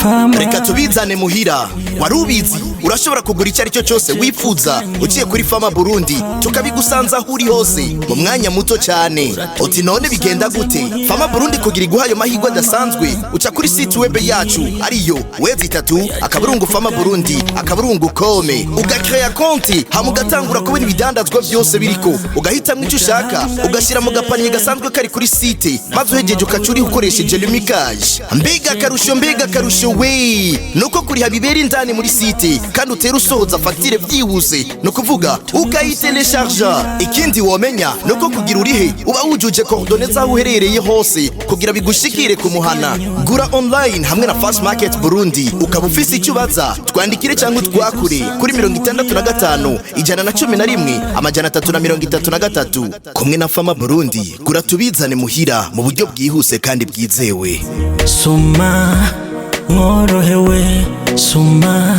Fama. Reka tubizane muhira. Wari ubizi? Urashobora kugura icyo ari cyo cyose wifuza uciye kuri Fama Burundi, tukabigusanza aho uri hose mu mwanya muto cyane. Uti none bigenda gute? Fama Burundi kugira iguha ayo mahirwe adasanzwe, uca kuri site web yacu ariyo w.famaburundi.com, ugakeya konti, hama ugatangura kubona ibidandazwa byose biriko, ugahitamwo icyo ushaka, ugashyira mu gapaniye gasanzwe kari kuri site, maze uhegeje ukaca uriho ukoresheje Lumicash. Mbega akarusho, mbega akarusho we! Nuko kuriha bibera indani muri site, kandi utera usohoza fagitire byihuse, ni ukuvuga ukayitelecharja. Ikindi womenya nuko kugira urihe uba wujuje coordonnées z'aho uherereye hose kugira bigushikire ku muhana. Gura online hamwe na Fast Market Burundi. Ukaba ufise icyo ubaza, twandikire cyangwa utwakure kuri 65 111 333. Kumwe na Fama Burundi, gura tubizane muhira mu buryo bwihuse kandi bwizewe. Suma mworohewe, suma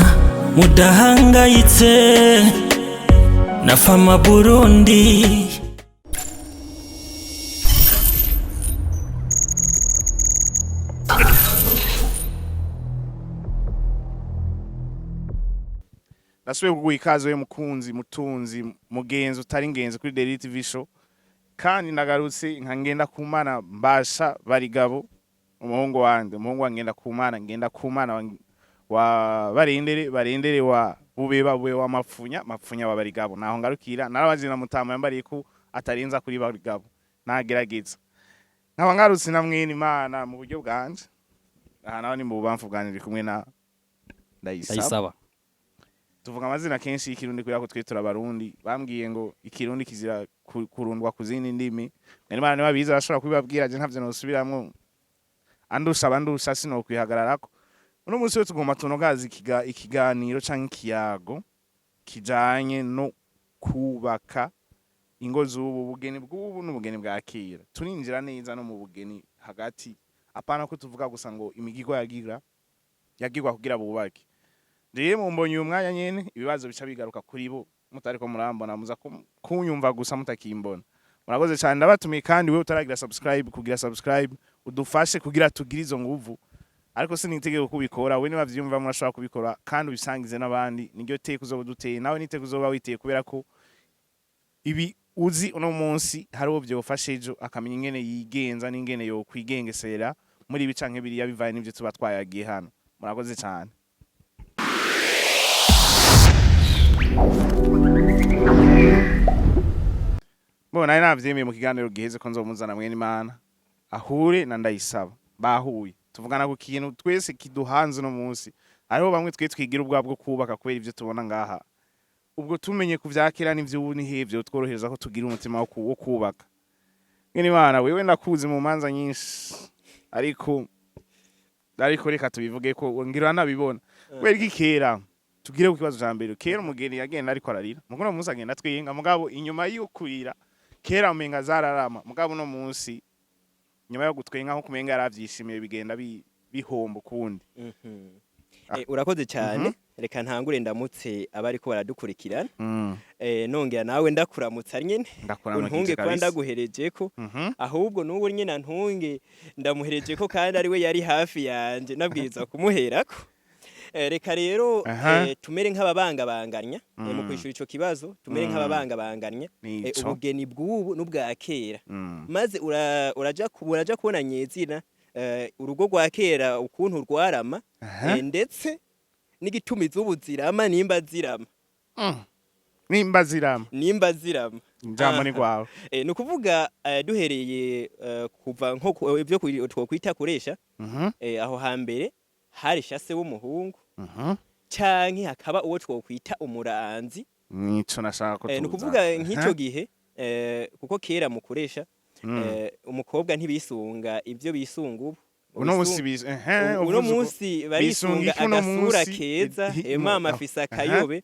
mudahangayitse na Fama Burundi. Nasubiye kuguha ikaze we mukunzi, mutunzi, mugenzi utari ingenzi kuri Daily TV Show. Kandi ndagarutse nka ngenda kumana mbasha barigabo, umuhungu wanje, umuhungu wa ngenda kumana, ngenda kumana wa barendere, barendere wa bubeba, bube wa mapfunya, mapfunya wa barigabo. Naho ngarukira narabaje na mutama yambariye ko atarenza kuri barigabo, nagerageza nkaba ngarutse na mwene Imana mu buryo bwanje. Aha naho ni mu bubamfu bwanje, ndi kumwe na Ndayisaba. Ndayisaba. Tuvuga amazina kenshi y'ikirundi kubera ko twe turabarundi. Bambwiye ngo ikirundi kizira kurundwa ku zindi ndimi. Mwene Imana niba biza arashobora kubibabwira, je ntavyo nosubiramwo, andusha abandusha sinokwihagararako. Uno munsi we tugomba tunogaza ikiganiro canke ikiyago kijanye no kubaka ingo z'ubu, bugeni bw'ubu n'ubugeni bwa kera. Turinjira neza no mu bugeni hagati, apana ko tuvuga gusa ngo imigigo yagira yagirwa kugira bubake. Rero mumbonye uyu mwanya nyene, ibibazo bica bigaruka kuri bo. Mutariko murambona, muza kunyumva gusa mutakimbona. Murakoze cyane, ndabatumiye. Kandi wewe utaragira subscribe, kugira subscribe udufashe kugira tugire izo nguvu, ariko sinitegeko kubikora. We niba vyumva murashobora kubikora kandi ubisangize n'abandi. Niryo teko uzoba duteye nawe, niteko uzoba witeye, kubera ko ibi uzi uno munsi hari uwo vyofasha ejo akamenya ingene yigenza n'ingene yokwigengesera muri ibi canke biriya, bivaye n'ivyo tuba twayagiye hano. Murakoze cyane. Bo nari navyemeye mu kiganiro giheze ko nzomuzana mwene Imana ahure na Ndayisaba. Bahuye tuvugana ku kintu twese kiduhanze uno munsi. Hariho bamwe twe twigira ubwabo bwo kubaka kubera ivyo tubona ngaha. Ubwo tumenye kuvyakira n'ivy'ubu ni hevyo tworohereza ko tugira umutima wo kubaka. Mwene Imana, wewe ndakuzi mu manza nyinshi, ariko reka tubivuge ko ngira nabibona kubera iki kera. Tugire ku kibazo ca mbere. Kera umugeni yagenda ariko ararira, mugo uno munsi agenda twenga. Mugabo inyuma yo kurira kera umenga zararama, mugabo uno munsi nyuma yo gutwenga nko kumenga yaravyishimiye, bigenda bihomba ukundi. Urakoze cyane. Reka ntangure ndamutse abariko baradukurikirana. Nongera nawe ndakuramutsa nyene. Ndakuramukije. Untunge kuba Kabisa. ndaguhereje ko ahubwo n'ubu nyene antunge ndamuhereje ko, kandi ari we yari hafi yanje nabwirizwa kumuherako. Reka rero tumere nk'ababangabanganya mu kwishura ico kibazo, tumere nk'ababangabanganya Nico. ubugeni bw'ubu n'ubwa kera. Maze uraja kubona nyezina urugo rwa kera ukuntu rwarama, ndetse n'igituma izubu zirama nimba zirama. Nimba zirama. Nimba zirama. Ijambo ni rwawe. Ni ukuvuga duhereye kuva nko ibyo twokwita kuresha, aho hambere hari shase w'umuhungu canke hakaba uwo twokwita umuranzi. Nico nashaka ko Ni tuza. ukuvuga nk'ico gihe, kuko kera mu kuresha umukobwa ntibisunga ibyo bisunga ubu. Uno munsi Uno uvuze uko. munsi barisunga Bisunga iki uno agasura munsi? keza, mama afise akayobe,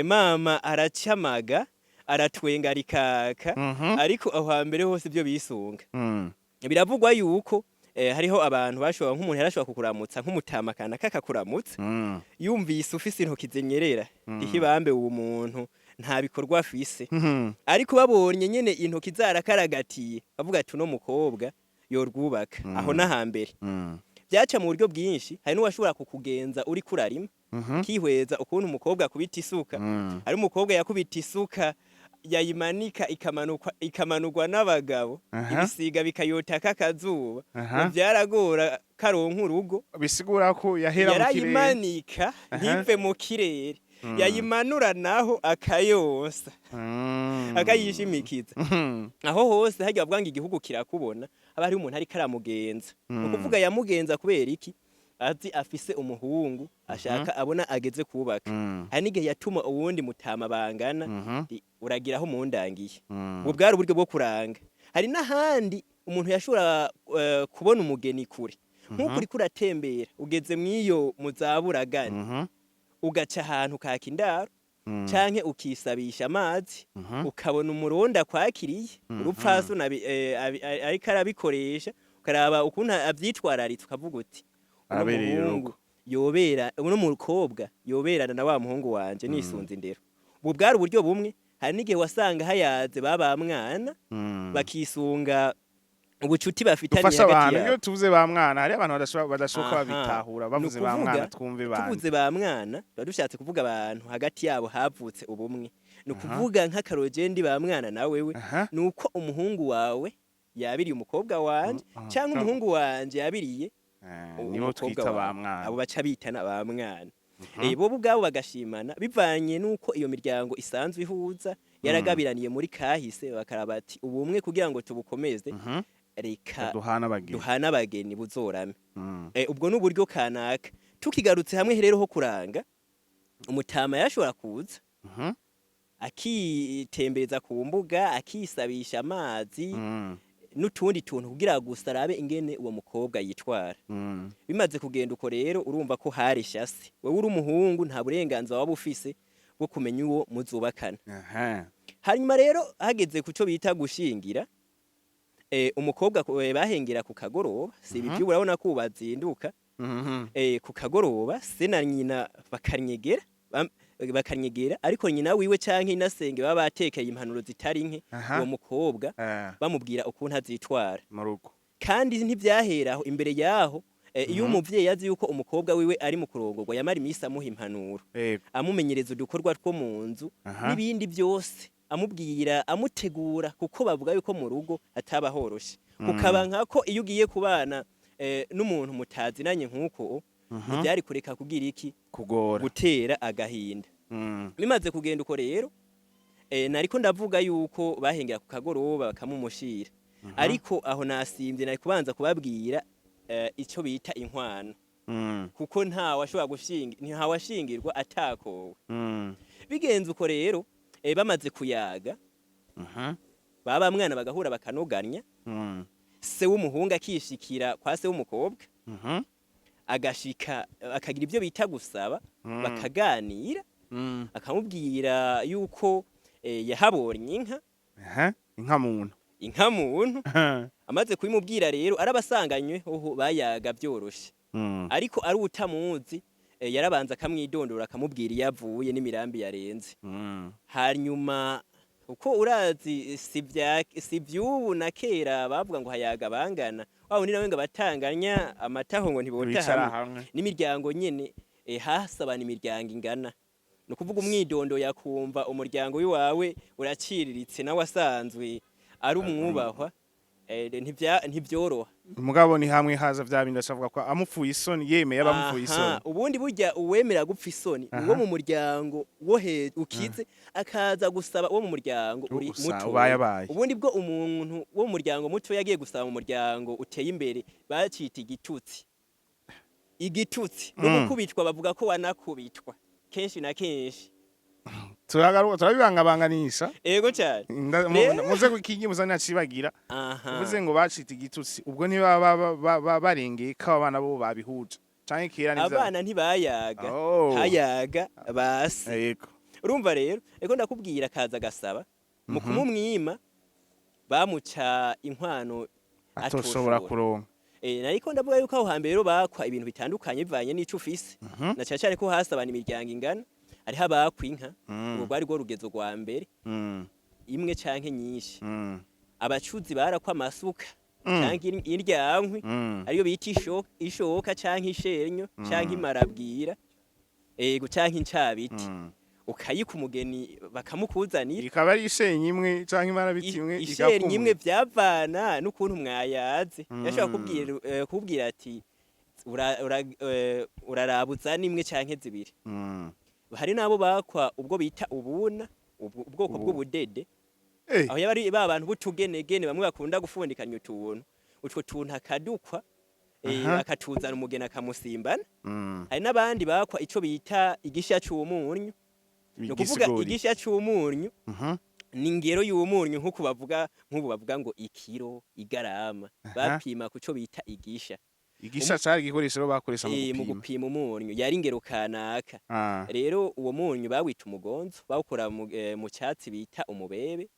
mama aracamaga, aratwenga rikaka. Ariko aho hambere hose ibyo bisunga, biravugwa yuko hariho abantu bashobora, nk'umuntu yarashobora kukuramutsa, nk'umutama kanaka akakuramutsa, yumvise ufise intoki zinyerera, ihibambe uwo muntu nta bikorwa afise. Ariko babonye nyene intoki zarakaragatiye, bavuga ati uno mukobwa yorwubaka. Aho n'ahambere. Byaca mu buryo bwinshi. Hari n'uwashobora kukugenza uri kurarima, ukihweza ukuntu umukobwa akubita isuka. Hari umukobwa yakubita isuka, yayimanika ikamanukwa, ikamanurwa n'abagabo, ibisiga bikayotaka akazuba. Ngo byaragora karonka urugo. Bisigura ko yahera mu kirere. Yarayimanika ntive mu kirere, yayimanura naho akayonsa, akayishimikiza. Aho hose hajya bavuga ngo igihugu kirakubona, haba hari umuntu ariko aramugenza. Ni ukuvuga yamugenza kubera iki? Azi afise umuhungu ashaka, abona ageze kubaka. Hari n'igihe yatuma uwundi mutama bangana, uragira aho mundangiye. Ubwo bwari uburyo bwo kuranga. Hari n'ahandi umuntu yashobora kubona umugeni kure, nk'uko uriko uratembera ugeze mw'iyo muzaburagani, ugaca ahantu kaka indaro canke ukisabisha amazi, ukabona umuronda akwakiriye, urupfasoni ariko arabikoresha, ukaraba ukuntu avyitwararitse, ukavuga uti: "Uno Arabereye muhungu urugo." yobera, uno mukobwa yoberana na wa muhungu wanje nisunze indero. Ubwo bwari uburyo bumwe. Hari n'igihe wasanga hayaze baba mwana, bakisunga ubucuti bafitaniye Dufasha hagati abantu. yabo. Iyo tuvuze ba mwana, hari abantu badashoboka babitahura. Bavuze ba Nukuvuga, mwana, twumve bande? Tuvuze ba mwana, tuba dushatse kuvuga abantu hagati yabo havutse ubumwe. Ni ukuvuga nk'akarogendi ba mwana na wewe, ni uko umuhungu wawe yabiriye umukobwa wanje, cyangwa umuhungu wanje yabiriye Nibo umukobwa twita ba wawe. mwana. Abo baca bitana ba mwana. Bo ubwabo bagashimana bivanye n'uko iyo miryango isanzwe ihuza, yaragabiraniye muri kahise, bakaraba ati: "Ubumwe kugira ngo tubukomeze, reka duhana abageni." Duhana abageni buzorame. Ubwo ni uburyo kanaka. Tukigarutse hamwe rero ho kuranga, umutama yashobora kuza akitembereza ku mbuga, akisabisha amazi n'utundi tuntu, kugira gusa arabe ingene uwo mukobwa yitwara. Bimaze kugenda uko rero, urumva ko hari shasi. Wewe uri umuhungu, nta burenganzira waba ufise bwo kumenya uwo muzubakana. Hanyuma rero hageze ku cyo bita gushingira, umukobwa bahengera ku kagoroba. Si ibi by'ubu, urabona ko ubu bazinduka. Ku kagoroba se na nyina bakanyegera, bakanyegera, ariko nyina wiwe canke inasenge baba batekeye impanuro zitari nke uwo mukobwa, bamubwira ukuntu azitwara mu rugo. Kandi ntivyaheraho. Imbere yaho, iyo umuvyeyi azi yuko umukobwa wiwe ari mu kurongorwa, yamara imisi amuha impanuro, amumenyereza udukorwa two mu nzu n'ibindi byose, amubwira, amutegura, kuko bavuga yuko mu rugo ataba horoshe. Kukaba nkako iyo ugiye kubana n'umuntu mutazinanye nk'uko, ntibyari kureka kugira iki? Kugora. Gutera agahinda. Bimaze kugenda uko rero, nariko ndavuga yuko bahengera ku kagoroba bakamumushira, ariko aho nasimvye, nari kubanza kubabwira ico bita inkwano, kuko nta washobora gushinga, ntawashingirwa atakowe. Bigenze uko rero, bamaze kuyaga, baba mwana bagahura, bakanoganya, se w'umuhungu akishikira kwa se w'umukobwa, agashika akagira ibyo bita gusaba, bakaganira, akamubwira yuko yahabonye inka. Inka muntu. Inka muntu. Amaze kubimubwira rero, arabasanganywe hoho bayaga byoroshe, ariko ari utamuzi, yarabanza akamwidondora, akamubwira iyo avuye n'imirambi yarenze. Hanyuma uko urazi, si vy'ubu, na kera bavuga ngo hayaga bangana, wa wundi nawe ngo abatanganya amataho ngo ntibota bicara hamwe. Hamwe. N'imiryango nyene, hasabana imiryango ingana. Ni ukuvuga umwidondo, yakumva umuryango w'iwawe uraciriritse, nawe asanzwe ari umwubahwa, ntivyoroha. Mugabo ni hamwe haza vya bindi ashavuga ko amupfuye isoni, yemeye abamupfuye isoni. Ubundi burya uwemera gupfa isoni ni uwo mu muryango wo hejuru ukize, akaza gusaba uwo mu muryango uri muto. Ubayabaye. Ubundi bwo umuntu wo mu muryango muto yagiye gusaba mu muryango uteye imbere, bacita igitutsi, igitutsi no gukubitwa. Bavuga ko wanakubitwa kenshi na kenshi. Turagaruka turabibangabanganisha. Ego cyane. Muze kukingi muza nacibagira. Uvuze ngo bacita igitutsi, ubwo ntibaba barengeye ko abana bo babihuje canke kera nivyo? Abana ntibayaga. Oh. Hayaga basi. Urumva rero, eko ndakubwira, akaza agasaba, mu kumumwima bamuca inkwano atoshobora kuronka. Nariko ndavuga yuko aho hambere rero bakwa ibintu bitandukanye bivanye n'ico ufise, na cane cane ko hasabana imiryango ingana. Hariho abakwa inka, ubwo bwari rwo rugezo rwa mbere, imwe canke nyinshi. Abacuzi barakwa amasuka. Canke indyankwi, ariyo bita ishoka canke ishenyo canke imarabwira, ego, canke incabiti, ukayika umugeni bakamukuzanira. Ikaba ari ishenyi imwe canke imarabiti imwe? Ishenyi imwe, vyavana n'ukuntu mwayaze. Yashobora kubwira ati uraraba uzane imwe canke zibiri. Hari n'abo bakwa ubwo bita ubuna, ubwoko Ubu. bw'ubudede, aho yaba ari ba bantu b'utugenegene bamwe bakunda gufundikanya utuntu, utwo tuntu akadukwa, akatuzana umugeni akamusimbana. Hari n'abandi bakwa ico bita igisha c'umunyu, ni ukuvuga Igisiguri. igisha c'umunyu ni ingero y'umunyu, nk'uko bavuga, nk'ubu bavuga ngo ikiro, igarama, bapima ku co bita igisha. Igisha cari igikoresho rero bakoresha mu Mu gupima. Gupima umunyu, yari ingero kanaka. Rero uwo munyu bawita umugonzo, bawukora mu cyatsi bita umubebe.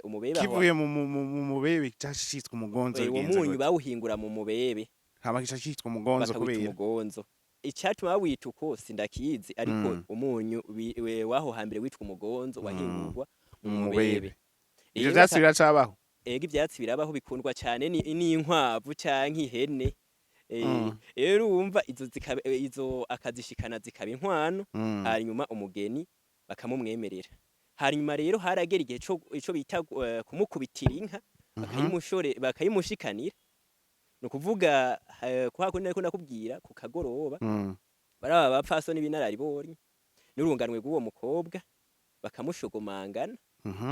Umubebe Kivuye mu mubebe caca citwa umugonzo? Uwo Bigenze munyu gute? bawuhingura mu mubebe. Hama kica citwa umugonzo Bakawita kubera? umugonzo. Icyatuma bawita uko sindakizi, ariko umunyu waho hambere witwa umugonzo, wahingurwa mu Mu mubebe. mubebe. Ivyo Rero vyatsi biracabaho? Ega, ivyatsi birabaho, bikundwa cyane n'inkwavu canke ihene. Rero wumva izo zikaba, izo akazishikana zikaba inkwano, hanyuma umugeni bakamumwemerera. Hanyuma rero haragera igihe co ico bita kumukubitira inka, bakayimushore, bakayimushikanira. Ni ukuvuga kwa kundi nariko ndakubwira ku kagoroba, baraba abapfasoni b'inararibonye n'urunganwe rw'uwo mukobwa, bakamushogomangana,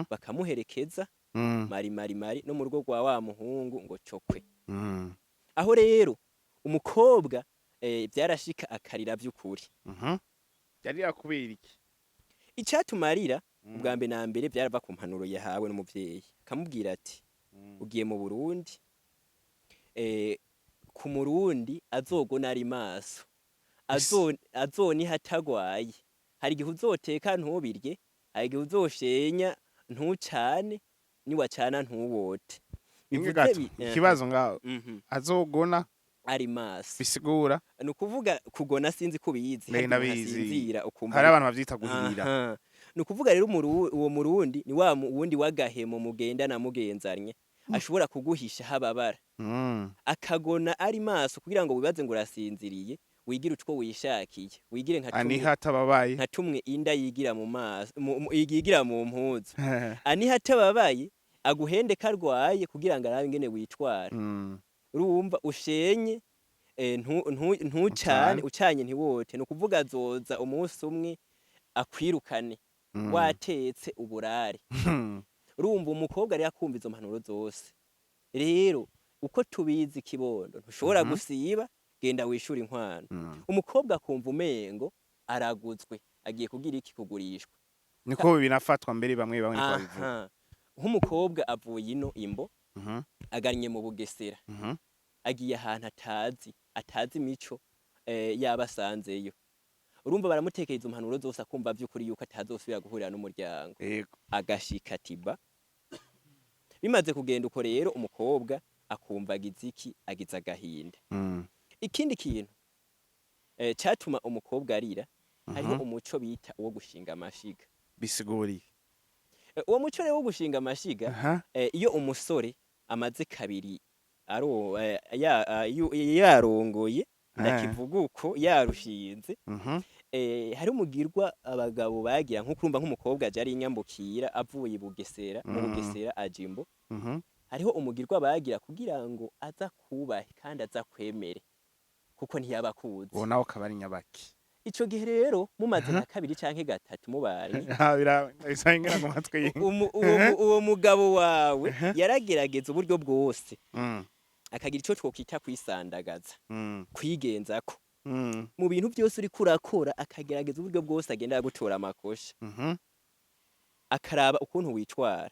bakamuherekeza mari mari mari no mu rugo rwa wa muhungu ngo cokwe. Aho rero umukobwa byarashika akarira by'ukuri. Yarira kubera iki? Icatumarira ubwa mbere na mbere byarava ku mpanuro yahawe n'umuvyeyi, akamubwira ati ugiye mu Burundi, ku Murundi azogona ari maso, azoniha atagwaye. Hari igihe uzoteka ntubirye, hari igihe uzoshenya ntucane, niwacana ntuwote. Imwe Bivuze gato, ikibazo ngaho. Azogona Ari maso. Bisigura? Ni ukuvuga kugona, sinzi ko ubizi. Mbe Hari igihe umuntu ndabizi. asinzira ukumva Hari abantu bavyita guhirira. Aha. Ni ukuvuga rero uwo Murundi ni wa wundi w'agahemo mugendana, mugenzanye, ashobora kuguhisha hababara, akagona ari maso kugira ngo wibaze ngo urasinziriye, wigire utwo wishakiye, wigire nka tumwe, Aniha atababaye. nka tumwe inda yigira mu maso, yigira mu mpuzu. Aniha atababaye, aguhende karwaye kugira ngo arabe ingene witwara. Urumva ushenye, ntucane, Ucane. Ucanye ntiwote. Ni ukuvuga azoza umunsi umwe akwirukane, watetse uburare. Urumva umukobwa rero akumva izo mpanuro zose. Rero uko tubizi, ikibondo ntushobora gusiba, genda wishura inkwano. Umukobwa akumva umengo araguzwe, agiye kugira iki, kugurishwa. Niko binafatwa mbere, bamwe bamwe niko babivuga. Aha, nk'umukobwa avuye ino imbo, agannye mu Bugesera, agiye ahantu atazi imico, yaba asanzeyo. Urumva baramutekera izo mpanuro zose, akumva vy'ukuri yuko atazosubira guhurira n'umuryango. Agashika tiba bimaze kugenda uko. Rero umukobwa akumva agize iki, agize agahinda. Ikindi kintu catuma umukobwa arira, hariho umuco bita uwo gushinga amashiga. Bisiguriye? Uwo muco rero wo gushinga amashiga, iyo umusore amaze kabiri yarongoye, ndakivuga uko, yarushinze, hari umugirwa abagabo bagira, nko kurumva nk'umukobwa aje ari inyambukira avuye i Bugesera, mu Bugesera aje imbo, hariho umugirwa bagira kugira ngo aza kubahe kandi aza kwemere, kuko ntiyaba akuzi. Uwo nawe akaba ari nyabaki? Ico gihe rero mumaze nka kabiri canke gatatu mubanye, Ah, bisa mu matwi y'inka. Uwo mugabo wawe yaragerageza uburyo bwose, akagira ico twokwita kwisandagaza, kwigenzako mu bintu byose uriko urakora, akagerageza uburyo bwose agenda agutora amakosha, akaraba ukuntu witwara,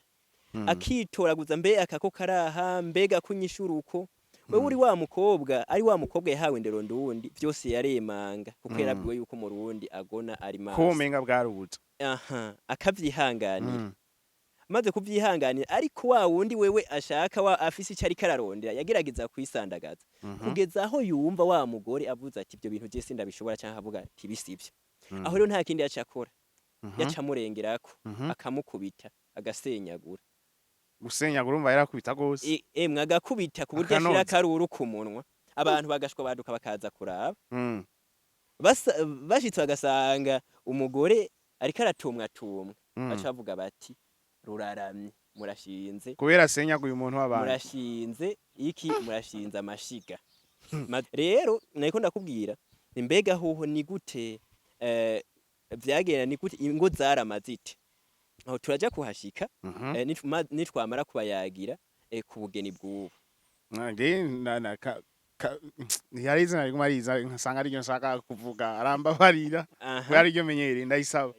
akitoraguza mbe akako karaha, mbega kunyishura uko wewe uri wa mukobwa, ari wa mukobwa yahawe indero ndundi, byose yaremanga kuko yarabwiwe yuko Umurundi agona ari maso. Ko umenga bwarubuza. Aha, akavyihanganira. Maze kuvyihanganira, ariko wa wundi wewe ashaka, wa afise ico ariko ararondera, yagerageza kwisandagaza kugeza aho yumva wa mugore avuze ati ibyo bintu je sindabishobora, canke avuga ati bisivyo. Aho rero nta kindi yaca akora, yaca amurengerako, akamukubita, agasenyagura. Gusenyagura, urumva yarakubita gose. Emwe, agakubita ku buryo ashira Akanoza. akaruru ku munwa, abantu bagashwa baduka bakaza kuraba. Bashitse bagasanga umugore ariko aratumwatumwa, baca bavuga bati: "Ruraramye, murashinze." Kubera asenyaguye umuntu w'abantu. Murashinze iki? Murashinze amashiga. Rero nariko ndakubwira, mbega hoho ni gute vyagenda? Ni gute ingo zaramaze ite? Aho turaja kuhashika nitwamara kubayagira ku bugeni bw'ubu. Nge na yari izina riguma riza, nkasanga ariryo nshaka kuvuga, arambabarira. Kubera ariryo menyereye, ndayisaba.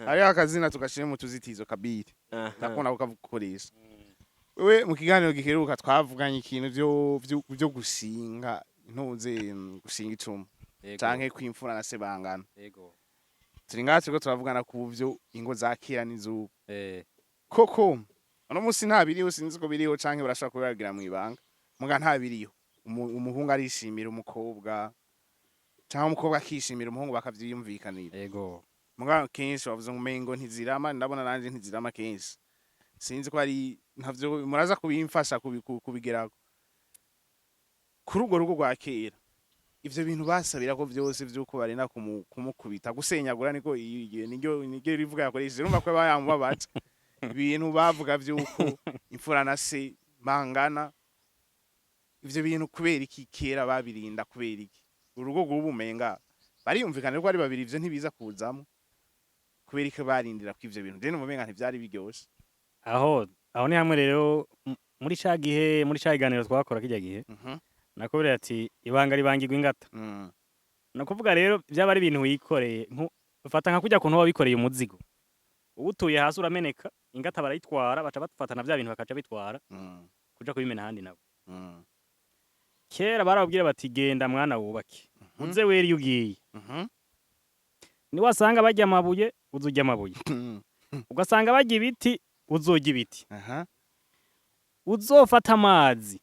Hariho akazina tugashire mu tuzitizo kabiri. Ndakunda kukagukoresha. Wewe mu kiganiro giheruka twavuganye ikintu vyo gushinga intuze, gushinga icumu canke kwimfura na se bangana. Turi ngaha turiko turavugana ku vyo ingo za kera n'izubu. Koko uno munsi nta biriho, sinzi ko biriho canke barashobora kubibagira mw'ibanga, muga nta biriho. Umuhungu arishimira umukobwa canke umukobwa akishimira umuhungu, bakavyiyumvikanira. Muga kenshi bavuze ngo umengo ntizirama, ndabona nanje ntizirama kenshi. Sinzi ko ari ntavyo, muraza kubimfasha kubigerako. Kuri urwo rugo rwa kera, ivyo bintu basabira ko vyose vyuko barenda kumukubita, gusenyagura, niko niryo rivuga yakoresheje, urumva ko bayamubabaza. Ibintu bavuga vyuko imfura na se bangana, ivyo bintu kubera iki kera babirinda? Kubera iki urugo rw'ubu umenga bariyumvikana ko ari babiri, ivyo ntibiza kuzamo? Kubera iki barindira ko ivyo bintu? Je numva umenga ntivyari biryoshe. Aho ni hamwe rero muri ca gihe, muri ca kiganiro twakora kirya gihe, nakubwira ati ibanga ribangirwa ingata. Ni ukuvuga rero byaba ari ibintu wikoreye, ufata nka kurya kuntu waba wikoreye umuzigo uwutuye hasi urameneka, ingata barayitwara, baca bafata na bya bintu bakaca bitwara kuja kubimena ahandi nabo. Kera barababwira bati: "Genda mwana wubake, uze wera iyo ugiye, niwasanga barya amabuye uzurya amabuye, ugasanga barya ibiti uzurya ibiti, uzofata amazi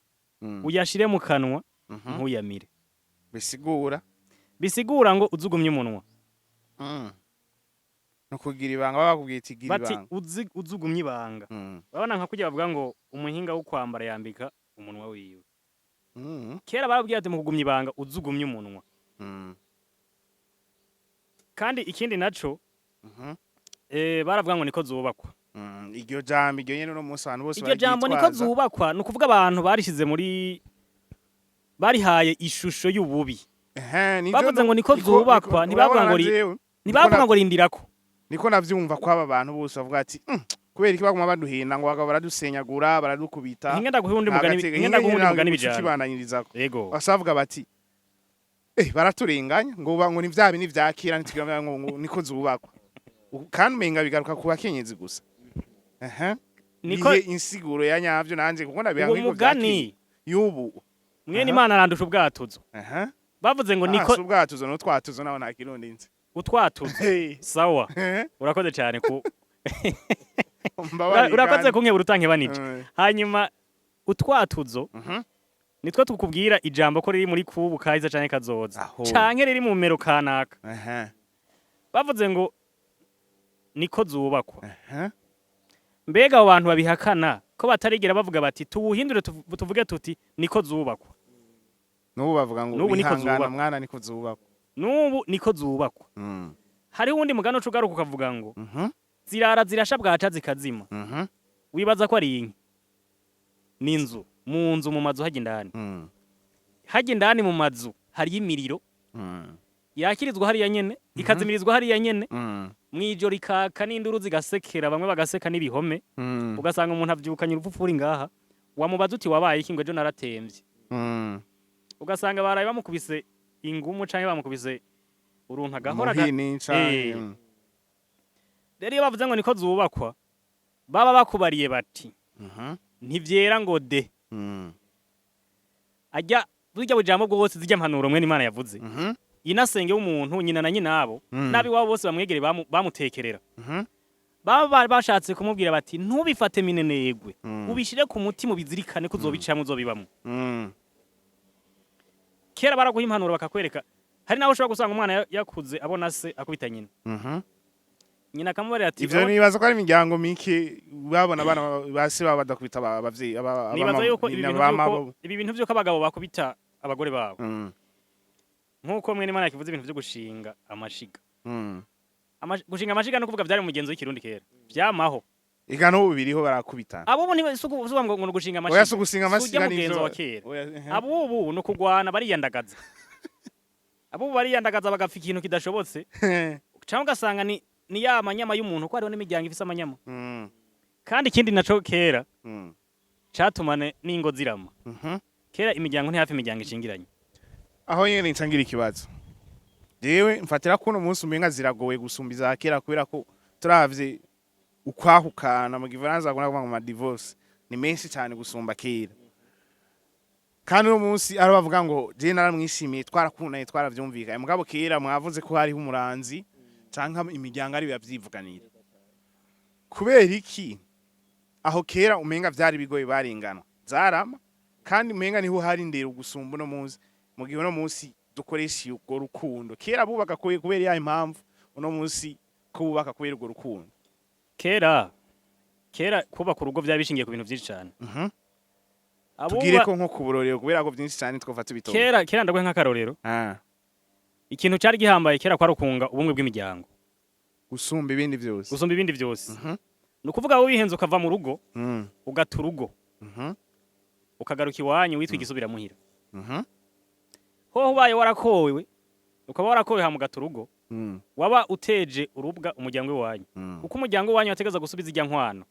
uyashire mu kanwa, ntuyamire." Bisigura? Bisigura ngo uzugumye umunwa. No kugira ibanga, baba bakubwiye ati gira Bati ibanga. Uzugumye ibanga. Urabona nka kurya bavuga ngo umuhinga wo kwambara yambika umunwa wiwe. Kera barababwira ati mu kugumya ibanga uzugumye umunwa. Kandi ikindi naco, baravuga ngo niko zubakwa. Iryo jambo, iryo nyene, uno munsi abantu bose Iryo jambo niko bararyitwaza. zubakwa, ni ukuvuga abantu barishize muri, barihaye ishusho y'ububi. Ehe, nivyo. Bavuze ngo niko zubakwa, ntibavuga urabona ngo jewe, ntibavuga ngo rindirako. Niko navyumva ko aba bantu bose bavuga ati: kubera iki baguma baduhenda ngo bagabo baradusenyagura, baradukubita?" Hinga ndaguhe uwundi mugani. Hinga ndaguhe uwundi mugani bijana. Kibandanyirizako. Yego. Basavuga bati: baraturenganya ngo ngo ni vya bindi vya kera, ntitugira ngo niko zubakwa." Kandi umenga bigaruka ku bakenyezi gusa. Ehe. Niko Nihe insiguro ya nyavyo nanje kuko ndabiha uwo nk'ibyo vya kera mugani, y'ubu. mwene Aha. Imana arandusha ubwatuzo. Bavuze ngo niko Si ubwatuzo n'utwatuzo, naho nta kirundi nzi. Utwatuzo. Hey. Sawa, urakoze cyane ku Mbabarire urakoze kandi. kunkebura utankebanije. Hanyuma utwatuzo nitwo tukubwira ijambo ko riri muri kubu, kahiza canke kazoza, Aho. canke riri mu mero kanaka. Bavuze ngo niko zubakwa. Mbega abo bantu babihakana ko batarigera bavuga bati tuwuhindure, tuvuge tuti niko zubakwa? N'ubu bavuga ngo N'ubu niko wihangana zubakwa. mwana, niko zubakwa. N'ubu niko zubakwa. Hariho uwundi mugani uca ugaruka ukavuga ngo zirara zirasha, bwaca zikazima. Wibaza ko ari inka n'inzu, mu nzu, mu mazu hajya indani, hajya indani mu mazu hariyo imiriro yakirizwa hariya nyene, ikazimirizwa hariya nyene, mwijoro ikaka n'induru zigasekera, bamwe bagaseka n'ibihome. Ugasanga umuntu avyukanye urupfupfuri ngaha, wamubaza uti wabaye iki? Ngo ejo naratemvye. Ugasanga baraye bamukubise ingumu canke bamukubise uruntu agahora Umuhini canke Eh. Rero iyo bavuze ngo niko zubakwa, baba bakubariye bati ntivyera ngo de. Ajya burya bujambo bwose, zijya mpanuro mwene Imana yavuze, inasenge w'umuntu, nyina na nyinabo n'abi wabo bose bamwegereye bamutekerera, baba bashatse kumubwira bati ntubifate minenegwe, ubishire ku mutima, ubizirikane ko uzobicamwo, uzobibamwo. Kera baraguha impanuro bakakwereka. Hari naho ushobora gusanga umwana yakuze abona se akubita nyina. Nyina akamubarira ati Ivyo nibaza ko ari imiryango mike babona abana base baba badakubita abavyeyi Nibaza yuko ibi nyina bintu ba vy'uko mabo. ibi bintu vy'uko abagabo bakubita abagore babo, nk'uko mwene Imana yakivuze, ibintu vyo gushinga amashiga. Gushinga amashiga no kuvuga vyari umugenzo w'ikirundi kera, vyamaho. Eka n'ubu biriho, barakubitana. Abo ubu si ukuvuga ngo ni ugushinga Oya, amashiga. si ugusinga Si urya amasiga. mugenzo Nivyo wa kera. Oya, ehe. Abubu ni ukugwana, bariyandagaza. Abubu bariyandagaza bagapfa ikintu kidashobotse, cyangwa ugasanga ni ya manyama y'umuntu, ko hariho n'imiryango ifise amanyama. Kandi ikindi naco kera catumane n'ingo zirama, kera imiryango ntihafi imiryango ishingiranye. Aho nyene ncangira ikibazo, jewe mfatira ko uno munsi umenga ziragoye gusumba iza kera, kubera ko turavye ukwahukana, mu gifaransa bakunda kuvuga ngo ama divorce ni menshi cyane gusumba kera. Kandi uno munsi ari bavuga ngo je naramwishimiye, twarakundanye, twaravyumvikanye. Mugabo kera mwavuze ko hariho umuranzi canke imiryango ari yavyivuganira. Kubera iki aho kera umenga vyari bigoye, baringana zarama, kandi umenga niho hari indero gusumba uno munsi, mu gihe uno munsi dukoresha urwo rukundo? Kera bubaka kubera ya impamvu, uno munsi ko bubaka kubera urwo rukundo. Kera kubaka urugo byari bishingiye ku bintu byinshi cyane. Tubwire ko nko ku burorero, kubera ko byinshi cyane twofata ibitoki. Kera ndaguhe nk'akarorero. Ikintu cyari gihambaye kera kwari ukunga ubumwe bw'imiryango. Gusumba ibindi byose. Gusumba ibindi byose. Ni ukuvuga wowe wihenze ukava mu rugo, ugata urugo, ukagaruka iwanyu witwa igisubiramuhira. Hoho ubaye warakowe, ukaba warakowe hama ugata urugo, waba uteje urubwa umuryango w'iwanyu, kuko umuryango w'iwanyu wategeza gusubiza ijya nkwano.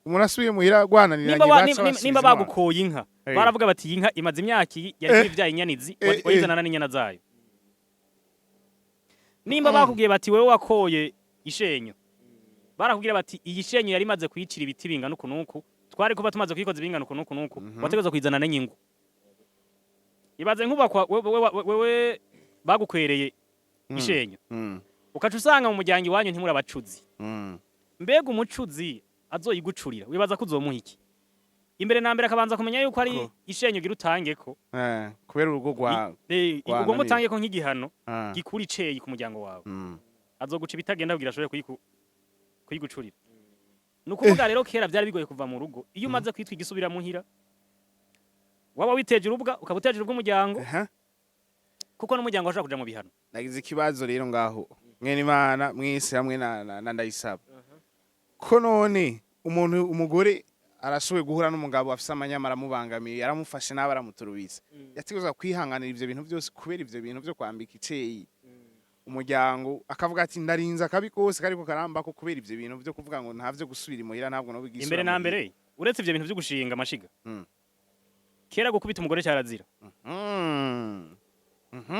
Umuntu asubiye muhira gwananiranye, baca basubiza nimba inkwano. Bagukoye inka, baravuga bati: "Iyi nka imaze imyaka iyi, yari ibyaye inyanizi, wayizanana n'inyana zayo." Nimba bakubwiye bati: "Wewe wakoye ishenyo," barakubwira bati: "Iyi shenyo yari imaze kuyicira ibiti bingana uku nuku, twari kuba tumaze kuyikoza ibingana uku nuku nuku." Wategeza kuyizanana n'inyungu. Ibaze nk'ubakwa wewe bagukwereye ishenyo, ukaca usanga mu muryango iwanyu ntimuri abacuzi. Mbega umucuzi azoyigucurira, wibaza ko uzomuha iki? Imbere na mbere akabanza kumenya yuko ari Ko. ishenyo ugira utangeko. Kubera urugo rwa rwa Ugomba naniwe. utangeko nk'igihano gikura iceyi ku muryango wawe. Azoguca ibitagenda kugira ashobore kuyigucurira. Ni ukuvuga rero kera byari bigoye kuva mu rugo. Iyo umaze kwitwa igisubira muhira, waba witeje urubwa, ukaba uteje urubwa umuryango, kuko n'umuryango washobora kuja mu bihano. Nagize ikibazo rero ngaho, mwene Imana mwese hamwe na Ndayisaba, ko none umuntu umugore arashoboye guhura n'umugabo afise amanyama, aramubangamiye, aramufashe nabi, aramuturubitse, yategerezwa kwihanganira ivyo bintu byose kubera ivyo bintu vyo kwambika iceyi umuryango, akavuga ati: "Ndarinze akabi kose kariko karambako kubera ivyo bintu vyo kuvuga ngo ntavyo gusubira imuhira, ntabwo no bigisubira Imbere na muhira." mbere, uretse ivyo bintu vyo gushinga amashiga, kera gukubita umugore cyarazira.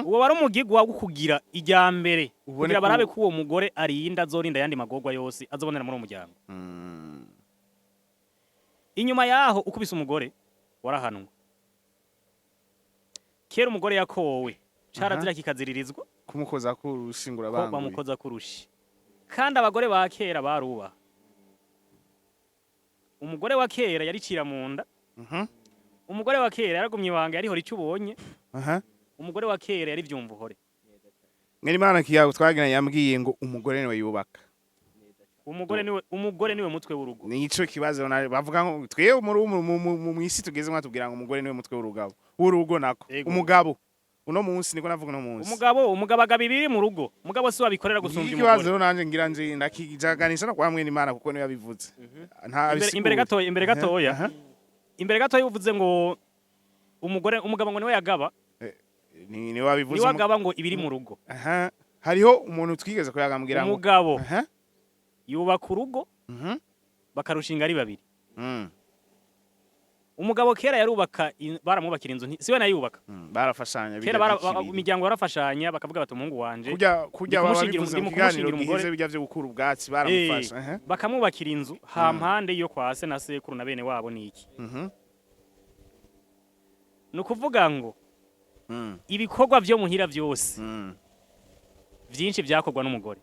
Uwo wari umugigwa wo kugira ijya mbere Ubone kugira barabe ko uwo mugore arinda azorinda ayandi magorwa yose azobonera muri uwo muryango. Inyuma yaho, ukubise umugore warahanwa. Kera umugore yakowe carazira kikaziririzwa kumukoza kurushingura ko banguye. Bamukoza kurushi. Kandi abagore ba kera barubaha. Umugore wa kera yaricira mu nda. Umugore wa kera yaragumye ibanga, yarihora icyo ubonye. Umugore wa kera yari vyumva uhore. Mwerimana kiyago twagiranye yambwiye ngo umugore niwe yubaka. Umugore niwe mutwe w'urugo. Nico kibazo bavuga ngo twebwe muri mwisi tugeze mwatubwira ngo umugore niwe mutwe w'urugabo, w'urugo nako. Ego. Umugabo uno munsi, niko navuga uno munsi. Umugabo agaba ibiri mu rugo, umugabo si wabikorera gusumbya ikibazo umugore. rero nanje ngira nje ndakijaganisha no kwa mwene Imana, kuko niwe yabivuze nta Imbere gatoya, imbere gatoya, imbere gatoya, uvuze ngo umugore, umugabo ngo niwe yagaba. Ni niwe wabivuze. Niwe agaba ngo ibiri mu rugo. Aha, hariho umuntu twigeze kuyagambwira ngo Umugabo yubaka urugo, bakarushinga ari babiri. Umugabo kera yarubaka baramwubakira inzu, siwe nayubaka. Barafashanya. Kera imiryango barafashanya, bakavuga bati: "Umuhungu wanje kurya kurya baba bivuze ndi mu mu kiganiro kumushingira umugore." gihize bijya vyo gukura ubwatsi, baramufasha. Bakamwubakira inzu ha mpande yo kwa se na sekuru na bene wabo niki. Ni ukuvuga ngo ibikorwa vyo muhira vyose, vyinshi vyakorwa n'umugore.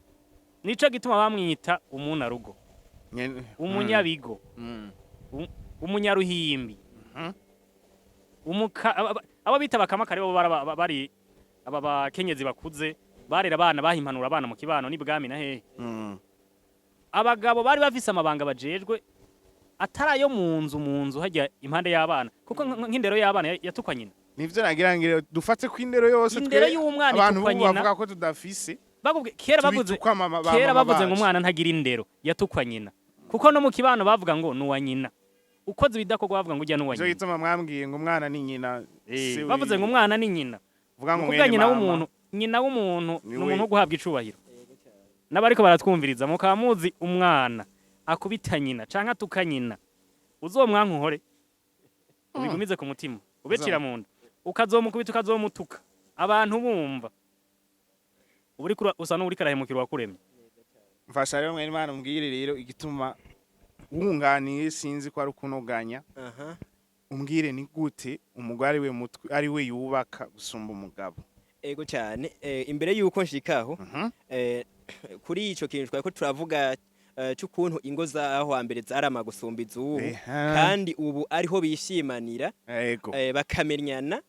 Nico gituma bamwita umunarugo, umunyabigo, umunyaruhimbi. Abo bita bakamakare bo bari aba bakenyezi bakuze barera abana, baha impanuro abana mu kibano n'ibwami na hehe. Abagabo bari bafise amabanga bajejwe atari ayo mu nzu hajya impande y'abana, kuko nk'indero y'abana yatukwa nyina. Nivyo nagira ngire dufate ko indero yose Indero twe y'umwana abantu itukwa bubu nyina. bavuga ko tudafise. Kera bavuze Tubitukwa mama ba kera mama bavuze ngo bacu. umwana ntagira indero, yatukwa nyina, kuko no mu kibano bavuga ngo nuwa nyina. Ukoze ibidakorwa bavuga ngo ujya nuwa Nico nyina. gituma mwambwiye ngo umwana ni nyina. Se Bavuze ngo umwana ni nyina. Vuga ngo Kuvuga mwene nyina mama. w'umuntu, nyina w'umuntu Ni ni we. umuntu wo guhabwa icubahiro. N'abariko baratwumviriza, mukaba muzi umwana akubita nyina canke atuka nyina, uzomwanka uhore ubigumize ku mutima, ubecira mu nda, ukazomukubita, ukazomutuka abantu bumva, uba uriko usa n'uwuriko arahemukira uwakuremye. Mfasha rero mwene Imana, umbwire rero igituma wunganiye, sinzi ko ari ukunoganya. Umbwire ni gute umugore ari we mutwe, ari we yubaka gusumba umugabo? Ego cyane. Imbere yuko nshikaho, kuri ico kintu twari ko turavuga c'ukuntu ingo zaho hambere zarama gusumba izubu, kandi ubu ariho bishimanira, bakamenyana,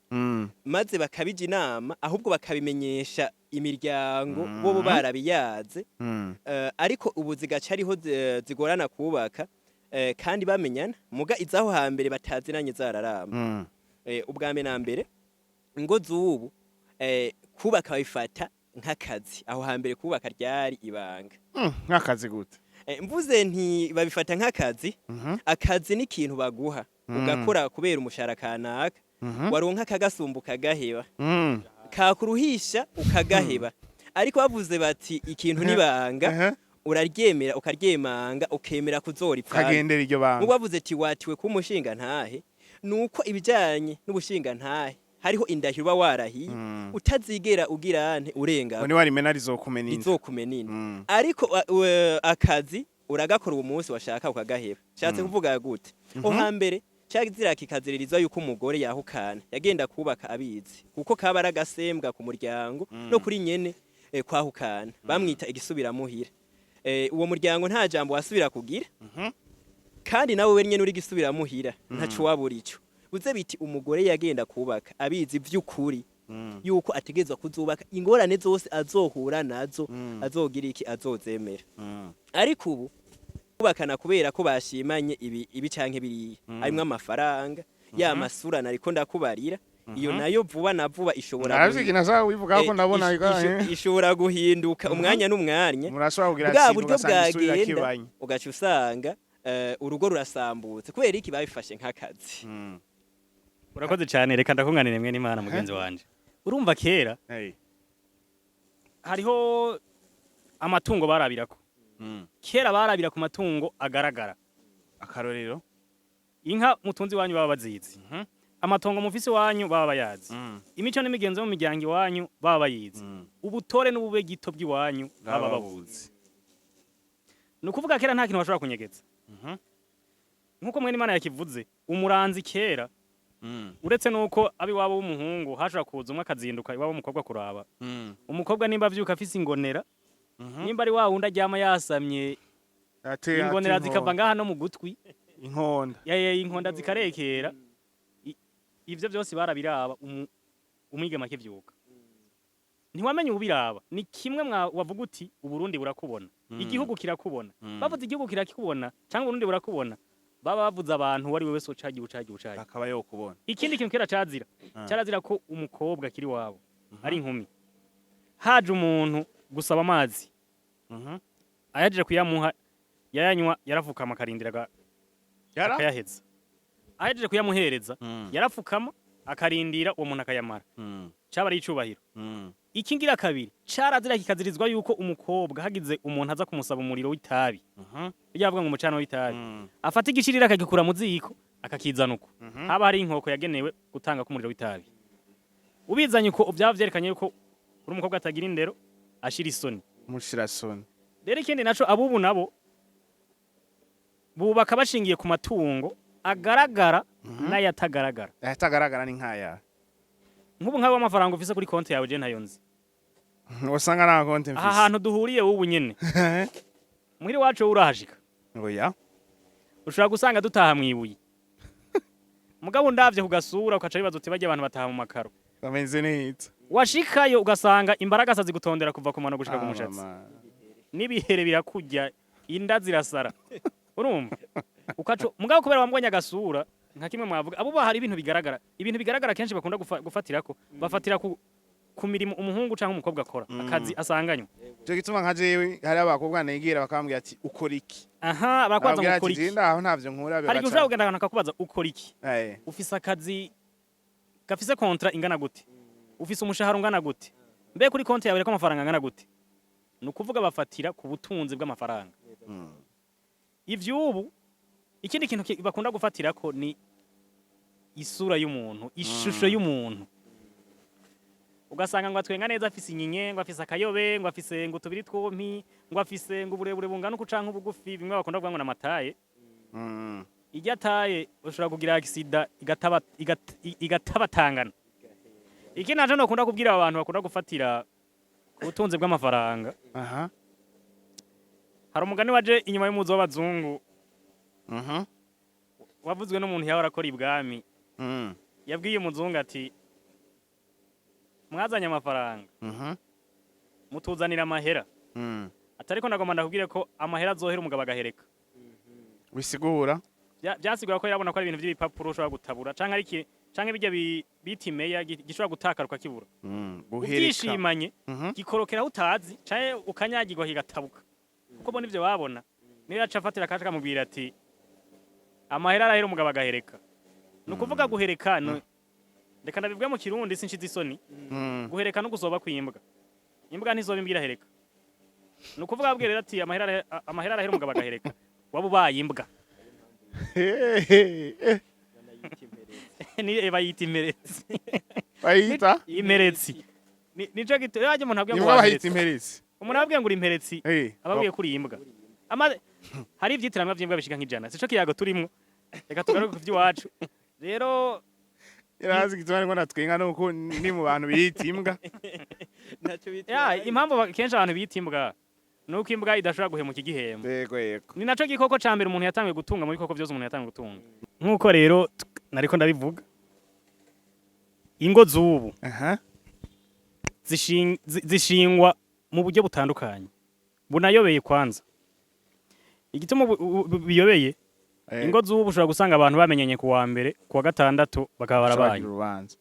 maze bakabija inama, ahubwo bakabimenyesha imiryango bobo barabiyaze. Ariko ubu zigaca ariho zigorana kubaka, kandi bamenyana, muga izaho hambere batazinanye zararamba. Ubwa mbere na mbere, ingo z'ubu kubaka babifata nk'akazi, aho hambere kubaka ryari ibanga. Nk'akazi gute? Mvuze nti babifata nk'akazi. Akazi ni ikintu baguha ugakora kubera umushahara kanaka, waronka akagasumba ukagaheba, kakuruhisha ukagaheba. Ariko bavuze bati ikintu nibanga, uraryemera, ukaryemanga, ukemera kuzoripfana. Ukagendera iryo banga. Nk'ubu bavuze ati watiwe kuba umushinga ntahe, nuko ibijyanye n'ubushinga ntahe hariho indahiro uba warahiye utazigera ugira nte urenga. Ngo niwarimena rizokumena inda. Rizokumena inda. Ariko akazi uragakora uwo munsi washaka ukagaheba. Shatse kuvuga gute? Ho hambere cyazira kikaziririzwa yuko umugore yahukana yagenda kubaka abizi, kuko kaba ari agasembwa ku muryango no kuri nyene. Kwahukana bamwita igisubiramuhira. Uwo muryango nta jambo wasubira kugira, kandi nawe wenyene uri gisubiramuhira ntaco wabura. Ico buze biti umugore yagenda kubaka abizi vy'ukuri yuko ategerezwa kuzubaka, ingorane zose azohura nazo azogira iki, azozemera. Ariko ubu kubakana kubera ko bashimanye ibi ibi canke biriya, harimwo amafaranga ya masura nariko ndakubarira, iyo nayo vuba na vuba ishobora Naravye ikintu ashaka kubivuga ko ndabona ishobora guhinduka umwanya n'umwanya. Murashobora kugira Bwa ati buryo ugasanga isura bwagenda, irakibanye. ugaca usanga urugo rurasambutse. Kubera iki? Babifashe nk'akazi. Urakoze cyane, reka ndakunganire mwene Imana mugenzi wanje. Urumva kera hariho amatungo barabirako. Kera barabira ku matungo agaragara. Akarorero? Inka mutunzi wanyu baba bazizi, amatongo mufise wanyu baba bayazi, imico n'imigenzo yo mu miryango iwanyu baba bayizi, ubutore n'ubube gito bw'iwanyu baba babuzi. Ni ukuvuga kera nta kintu bashobora kunyegeza. Nk'uko mwene Imana yakivuze, umuranzi kera, uretse nuko abiwabo w'umuhungu hashobora kuza umwe akazinduka iwabo w'umukobwa kuraba umukobwa nimba avyuka afise ingonera, nimba ari wa wundi aryama yasamye, ingonera zikava ngaha no mu gutwi. Inkonda. Ya, inkonda zikarekera. Ivyo byose barabiraba. Umwigeme akivyuka ntiwamenye ubiraba ni kimwe wavuga uti Uburundi burakubona, igihugu kirakubona. Bavuze igihugu kirakubona cyangwa Uburundi burakubona, baba bavuze abantu wari wewe wese ucagiye ucagiye ucagiye Akaba yokubona. Ikindi kintu kera cazira, cyarazira ko umukobwa akiri wabo ari inkumi, haje umuntu gusaba amazi, ayaje kuyamuha yayanywa, yarafukama akarindira Yara? akayaheza. Ahejeje kuyamuhereza, yarafukama akarindira uwo muntu akayamara. Caba ari icubahiro. Ikingira kabiri, carazira kikazirizwa yuko umukobwa hagize umuntu aza kumusaba umuriro w'itabi, bijya bavuga ngo umucano w'itabi, afata igishirira akagikura mu ziko akakizana uko. Haba hari inkoko yagenewe gutanga k'umuriro w'itabi, ubizanye uko byaba vyerekanye yuko uri umukobwa atagira indero, ashira isoni. Mushirasoni. Rero ikindi naco, abubu nabo bubaka bashingiye ku matungo agaragara n'ayatagaragara. Ayatagaragara ni nkaya? Nk'ubu nk'aho amafaranga ufise kuri konti yawe je ntayo nzi. Wasanga nta konti Aha mfise. hantu duhuriye ubu nyene, muhira iwacu wowe urahashika? Oya. Ushobora gusanga dutaha mwibuye, mugabo ndavye ku gasura ukaca wibaza uti barya abantu bataha mu makaro. Bameze neza. Washikayo ugasanga imbaragasa zigutondera kuva ku mano gushika ku Ah, mushatsi, mama. n'ibihere birakurya. Inda zirasara, urumva ukaco. Mugabo kubera wambonye agasura nka kimwe mwavuga, abo hari ibintu bigaragara, ibintu bigaragara kenshi bakunda gufatirako, bafatira ku mirimo umuhungu canke umukobwa akora, akazi asanganywe. Cyo gituma nka jewe hari abakobwa negera bakambwira ati: "Ukora iki?" Aha barakwaza ngo Bakambwira ukora ati: iki? "Je ndaho ntavyo nkura." Hari igihe ushobora kugenda ahantu akakubaza: "Ukora iki? Ufise akazi gafise contrat ingana gute? Ufise umushahara ungana gute? Mbe kuri konti yawe hariko amafaranga angana gute?" Ni ukuvuga bafatira ku butunzi bw'amafaranga. Ivy'ubu, ikindi kintu bakunda gufatirako ni isura y'umuntu, ishusho y'umuntu. Ugasanga ngo atwenga neza, afise inyinya, ngo afise akayobe, ngo afise ngo utubiri twompi, ngo afise ngo uburebure bungana uku canke ubugufi, bimwe bakunda kuvuga ngo namataye. Ijya ataye ushobora kugira accident igatabatangana. Iki naco nokunda kubwira abantu bakunda gufatira ku butunzi bw'amafaranga, hari umugani waje inyuma y'umuzo w'abazungu, wavuzwe n'umuntu yahora akora ibwami. Yabwiye umuzungu ati: "Mwazanye amafaranga, mutuzanira amahera, atariko ndagomba ndakubwire ko amahera azohera umugabo agahereka." Bisigura? Byasigura ko yarabona ko ari ibintu by'ibipapuro ushobora gutabura, canke ari canke bijya bita imeya gishobora gutakara ukakibura. Guhereka. Ubyishimanye, gikorokera aho utazi canke ukanyagirwa kigatabuka, kuko bo nivyo babona. Niyo yaca afatira akaje akamubwira ati: "Amahera arahera umugabo agahereka." Ni ukuvuga guhereka reka ndabivuge mu Kirundi, sinshize isoni. Guhereka no gusoba kw'imbwa, imbwa ntizoba imbwa irahereka. Ni ukuvuga ababwira rero ati: "Amahera arahera umugabo agahereka," waba ubaye imbwa. Ni bayita imperetsi. Bayita? Imperetsi. Nico gito yaje umuntu abwiye ngo Imbwa bayita wamperetse. Imperetsi? Umuntu abwiye ngo uri imperetsi, ababwiye ko uri imbwa. Hari ivyitiranwa vy'imbwa bishika nk'ijana. Sico kiyago turimwo, reka tugaruke ku vy'iwacu rero. Yarazi igituma ariko natwenga nuko ni mu bantu biyita imbwa. Ntacyo bita. Ya, impamvu kenshi abantu bita imbwa nuko imbwa idashobora guhemuka igihembo. Yego yego. Ni naco gikoko ca mbere umuntu yatanguye gutunga mu bikoko vyose umuntu yatanguye gutunga. Nk'uko rero nariko ndabivuga, ingo z'ubu zishingwa mu buryo butandukanye bunayobeye. Kwanza igituma biyobeye, ingo z'ubu ushobora gusanga abantu bamenyanye ku wa mbere, ku wa gatandatu bakaba barabaye. Urubanza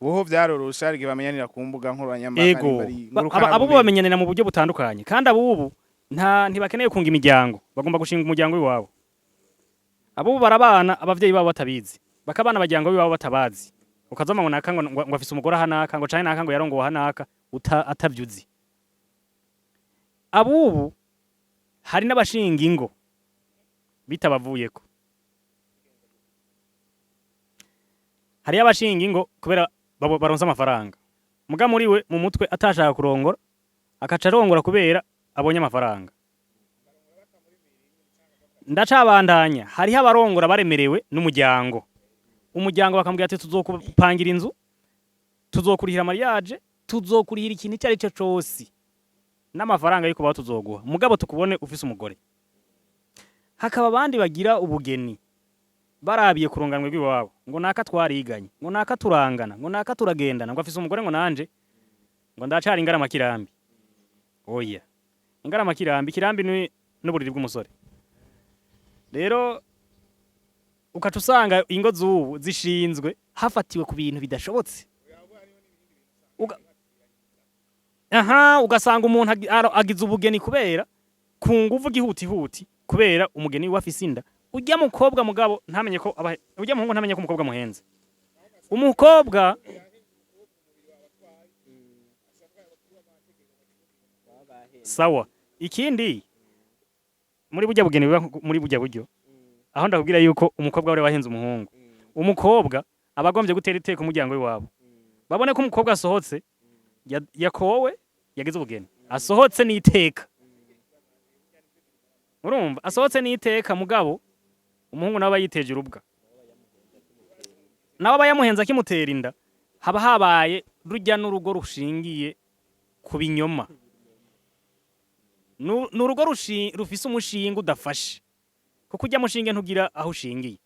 buho byaroroshe, hari igihe bamenyanira ku mbuga nkoranyambaga. Ego. Nimba ari Abubu ngurukanabumenyi. Bamenyanira mu buryo butandukanye, kandi abubu nta ntibakeneye kunga imiryango, bagomba gushinga umuryango w'iwabo. Abubu barabana abavyeyi babo batabizi, bakabana abajyango b'iwabo batabazi. Ukazoma ngo naka ngo afise umugore aha naka, ngo canke naka ngo yarongowe aha naka, atavyuzi. Abubu hari n'abashinga ingo bitabavuyeko. Hariyo abashinga ingo kubera baronse amafaranga, muga muri we mu mutwe atashaka kurongora, akaca arongora kubera abonye amafaranga. Ndacabandanya, hariho abarongora baremerewe n'umuryango. Umuryango bakamubwira ati: "Tuzokupangira inzu, tuzokurihira mariage, tuzokurihira ikintu icyo ari cyo cose, n'amafaranga yo kubaho tuzoguha, mugabo tukubone ufise umugore." Hakaba abandi bagira ubugeni barabiye kurunganwe rw'iwabo, ngo naka twariganye, ngo naka turangana, ngo naka turagendana, ngo afise umugore, ngo nanje ngo ndacari ingaramakirambi. Oya, ingaramakirambi, ikirambi ni n'uburiri bw'umusore. Rero ukaca usanga ingo z'ubu zishinzwe hafatiwe ku bintu bidashobotse. Aha ugasanga umuntu agize ubugeni kubera ku nguvu gihutihuti, kubera umugeni we afise inda. Ujya mukobwa mugabo ntamenye ko ujya muhungu ntamenye ko umukobwa muhenze umukobwa. Sawa, ikindi muri burya bugeni buba muri burya buryo, aho ndakubwira yuko umukobwa wari wahenze umuhungu, umukobwa aba agombye gutera iteka umuryango w'iwabo, babone ko umukobwa asohotse, yakowe, yagize ubugeni, asohotse n'iteka. Urumva asohotse n'iteka, mugabo umuhungu nawe aba yiteje urubwa, nawe aba yamuhenze akimutera inda. Haba habaye rujya n'urugo rushingiye ku binyoma. Ni urugo rufise umushinga udafashe, kuko ujya mushinge ntugira aho ushingiye.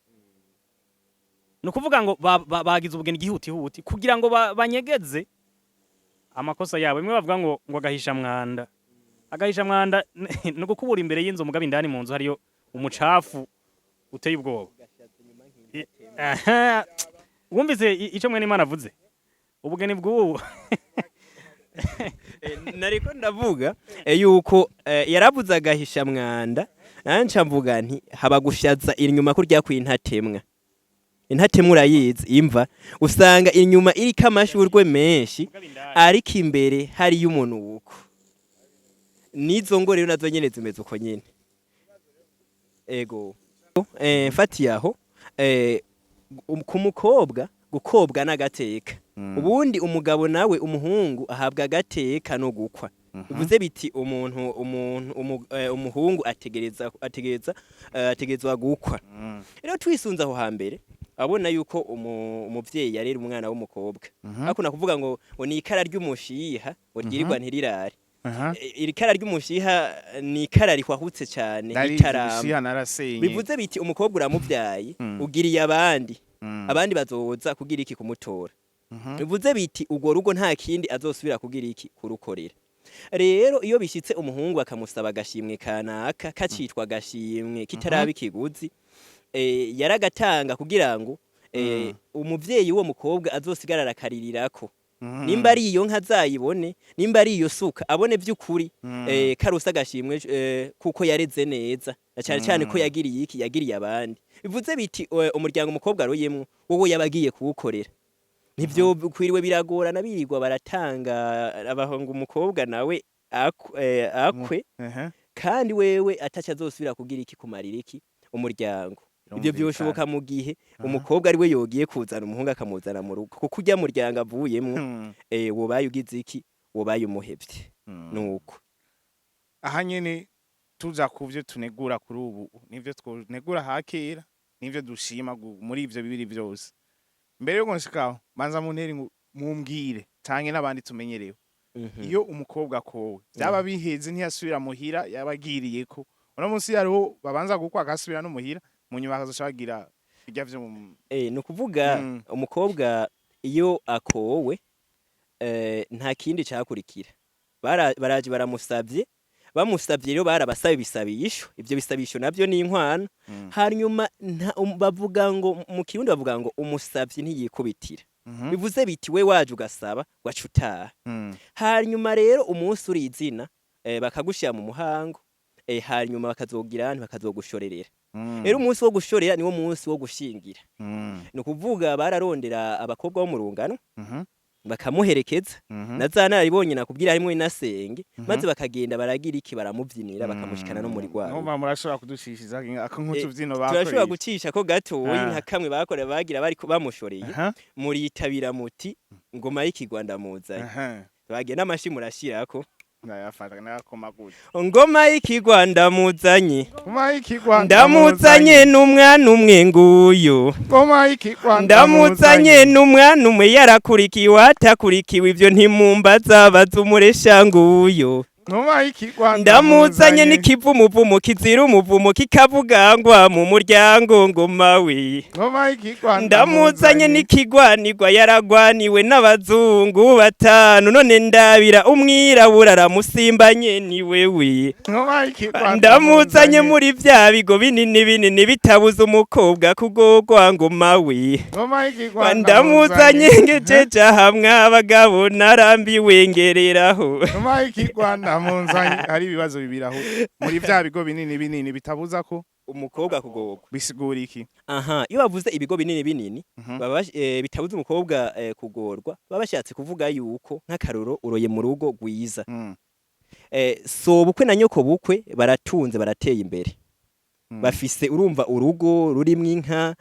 Ni ukuvuga ngo bagize ubugeni gihutihuti kugira ngo banyegeze amakosa yabo. Bimwe bavuga ngo agahisha mwanda. Agahisha mwanda ni ugukubura imbere y'inzu, mugabo indani mu nzu hariyo umucafu uteye ubwoba. Aha, wumvise ico mwene Imana avuze, ubugeni bw'ubu. Nariko ndavuga yuko yaravuze agahisha mwanda, nanje mvuga nti haba gushaza inyuma kurya kw'intatemwa. Intatemwa urayizi, imva usanga inyuma iriko amashurwe menshi, ariko imbere hariyo umunuko. N'izo ngo rero nazo nyene zimeze uko nyene. Ego, mfatiye aho, ku mukobwa, gukobwa n'agateka. Ubundi umugabo nawe, umuhungu ahabwa agateka no gukwa. Bivuze biti umuntu, umuhungu ategerezwa gukwa. Rero twisunze aho hambere, abona yuko umuvyeyi yarera umwana w'umukobwa, akunda kuvuga ngo ni ikara ry'umushiha ngo ryirirwa ntirirare. Iri kara ry'umushiha ni ikara rihwahutse cyane, ritaramba. Nari narasenye. Bivuze biti umukobwa uramuvyaye, ugiriye abandi, abandi bazoza kugira iki? Kumutora. Bivuze biti urwo rugo nta kindi azosubira kugira iki? Kurukorera. Rero iyo bishitse umuhungu akamusaba agashimwe kanaka, kacitwa agashimwe kitaraba ikiguzi, yaragatanga kugira ngo umuvyeyi w'uwo mukobwa azosigara akaririrako. Nimba ari iyo nka azayibone, nimba ari iyo suka abone by'ukuri karusa agashimwe, kuko yareze neza, na cyane cyane ko yagiriye iki? Yagiriye abandi. Bivuze biti umuryango umukobwa aroyemwo wowe yabagiye kuwukorera, ntivyo kwiriwe biragorana birirwa baratanga abahungu, umukobwa nawe akwe, kandi wewe ataca azosubira kugira iki? Kumarira iki umuryango. Ibyo byoshoboka mu gihe umukobwa ari we yogiye kuzana umuhungu, akamuzana mu rugo, kuko ujya muryango avuyemwo, wobaye ugize iki? Wobaye umuhevye. Nuko Aha nyene tuza kuvyo tunegura kuri ubu, nivyo twonegura hakera, nivyo dushima muri ivyo bibiri vyose. Mbere yo gushikaho, banza munteri mumbwire canke n'abandi tumenyerewe, iyo umukobwa akowe byaba biheze, ntiyasubira muhira yabagiriyeko. Uno munsi hariho babanza gukwa agasubira no muhira, mu nyuma bakazoca bagira irya vyo mu Ni ukuvuga umukobwa iyo akowe, nta kindi cakurikira. Baraje baramusavye, bamusavye rero barabasaba ibisabisho. Ivyo bisabisho navyo ni inkwano. Hanyuma bavuga ngo mu Kirundi bavuga ngo umusavyi ntiyikubitira. Bivuze biti we waje ugasaba, waca utaha. Hanyuma rero umunsi uri izina, bakagushira mu muhango, hanyuma bakazogira bakazogushorerera. Rero umunsi wo gushorera niwo munsi wo gushingira. Ni ukuvuga bararondera abakobwa bo mu rungano, bakamuherekeza na za nararibonye nakubwira harimo inasenge, maze bakagenda baragira iki? Baramubyinira, bakamushikana no muri rwabo. Numva murashobora kudushishiza nk'utubyino Turashobora bakoreye. gucisha ko gatoyi, nka kamwe bakora bagira bariko bamushoreye. Muritabira muti ngoma y'ikigwa ndamuzanye. Bagenda amashi murashirako. Ndayafata ndayakoma gutya. Ngoma y'ikigwa ndamuzanye. Ngoma y'ikigwa. Ndamuzanye n'umwana umwe nguyu. Ngoma y'ikigwa. Ndamuzanye n'umwana umwe, yarakurikiwe atakurikiwe ivyo ntimumbaza, baza umuresha nguyu. Ngoma y'ikigwa. Ndamuzanye n'ikivumuvumu kizira umuvumo kikavugangwa mu muryango, ngoma we. Ngoma y'ikigwa. Ndamuzanye n'ikigwanirwa, yaragwaniwe n'abazungu batanu, none ndabira umwirabura aramusimbanye ni wewe. Ngoma y'ikigwa. Ndamuzanye muri vya bigo binini binini bitabuza umukobwa kugogwa, ngoma we. Ngoma y'ikigwa. Ndamuzanye ngejeje hamwe abagabo narambiwe ngereraho. Ngoma y'ikigwa ndamuzanye. Hari ibibazo bibiri aho muri vya bigo binini binini bitabuza ko umukobwa kugogwa. Bisigura iki? Aha, iyo bavuze ibigo binini binini baba bitabuza umukobwa kugorwa, baba bashatse kuvuga yuko nk'akaroro uroye mu rugo rwiza, so bukwe na nyoko bukwe baratunze, barateye imbere, bafise urumva urugo rurimwo inka,